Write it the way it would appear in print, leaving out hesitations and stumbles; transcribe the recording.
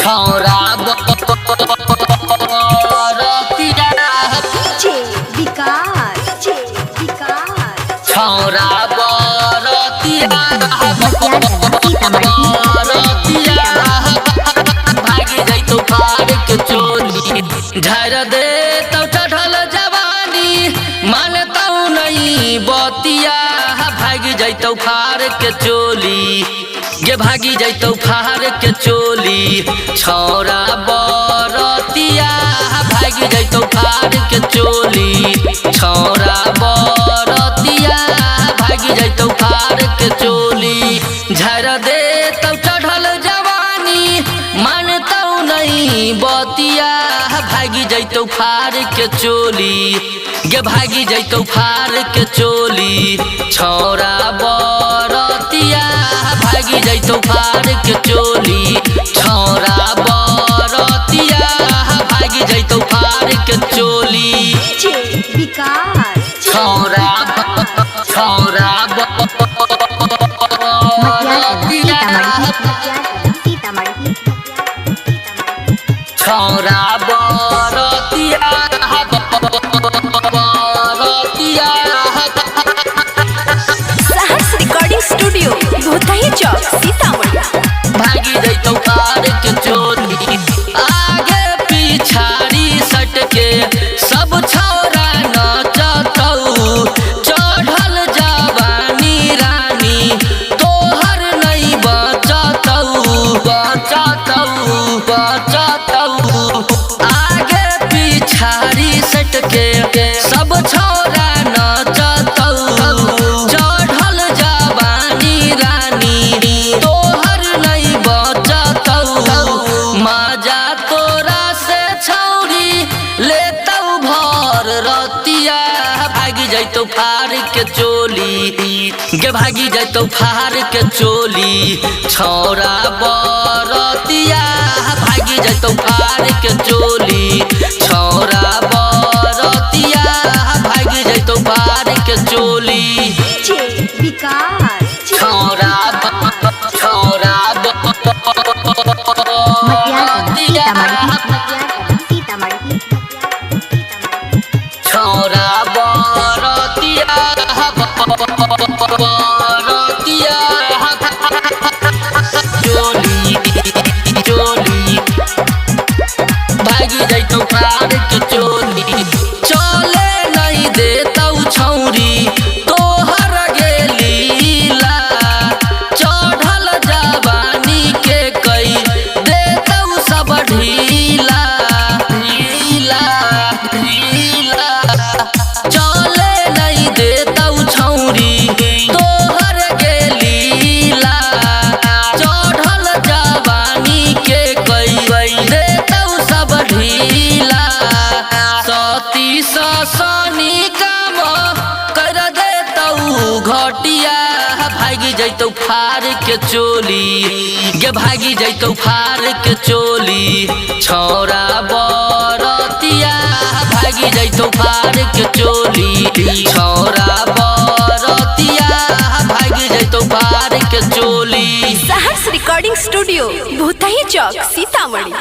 छौरा बरतिया डीजे विकास, डीजे विकास, छौरा बरतिया सीतामढ़ी, बरतिया भागी जैतौ फाड़ के चोली। झर दे तौ चढ़ल जवानी मानतौ नहीं बतिया भागी जैतौ फाड़ के चोली गे भागी जैतौ फाड़ के चोली। छौरा बरतिया भागी जैतौ फाड़ के चोली। छौरा बरतिया भागी जैतौ फाड़ के चोली। झर दे तौ चढ़ल जवानी मानतौ नहीं बतिया भागी जैतौ फाड़ के चोली गे भागी जैतौ फाड़ के चोली। छौरा बरतिया भागी जैतौ फाड़ के चोली। छौरा बरतिया भागी जैतौ फाड़ के चोली। डीजे विकास, छौरा छौरा बरतिया सीतामढ़ी, छौरा बरतिया बरतिया सहर्ष रिकॉर्डिंग स्टूडियो, भूतही चौक, सीतामढ़ी। भागी जैतौ फाड़ के चोली। आगे पिछाड़ी सटके सब छौरा नचतौ चढ़ल जवानी रानी तोहर नहीं बचतौ बचतौ बचतौ। आगे पिछाड़ी सटके सब छौरा नचतौ चढ़ल जवानी रानी तोहर नहीं बचतौ। मजा तोरा से छौरी लेतौ भर रतिया भागी जैतौ फाड़ के चोली गे भागी जैतौ फाड़ के चोली। छौरा बरतिया भागी जैतौ फाड़ के चोली। छौरा बरतिया भागी जैतौ फाड़ के चोली। डीजे विकास, छौरा छौरा बरतिया सीतामढ़ी, छौरा बरतिया बरतिया चोली चोली भागी जैतौ फाड़ के चोली। चले नहीं देतौ छौरी तोहर गेलीला चढ़ल जवानी के कई देतौ सब ढीला ढीला ढीला। चले नहीं देतौ छौरी तोहर गेलीला चढ़ल जवानी के कई देतौ सब ढीला। सती सनी काम कर देतौ घटिया भागी जैतौ फाड़ के चोली गे भागी जैतौ फाड़ के चोली। छौरा बरतिया भागी जैतौ फाड़ के चोली। छौरा बरतिया भागी जैतौ फाड़ के चोली। सहर्ष रिकॉर्डिंग स्टूडियो, भूतही चौक, सीतामढ़ी।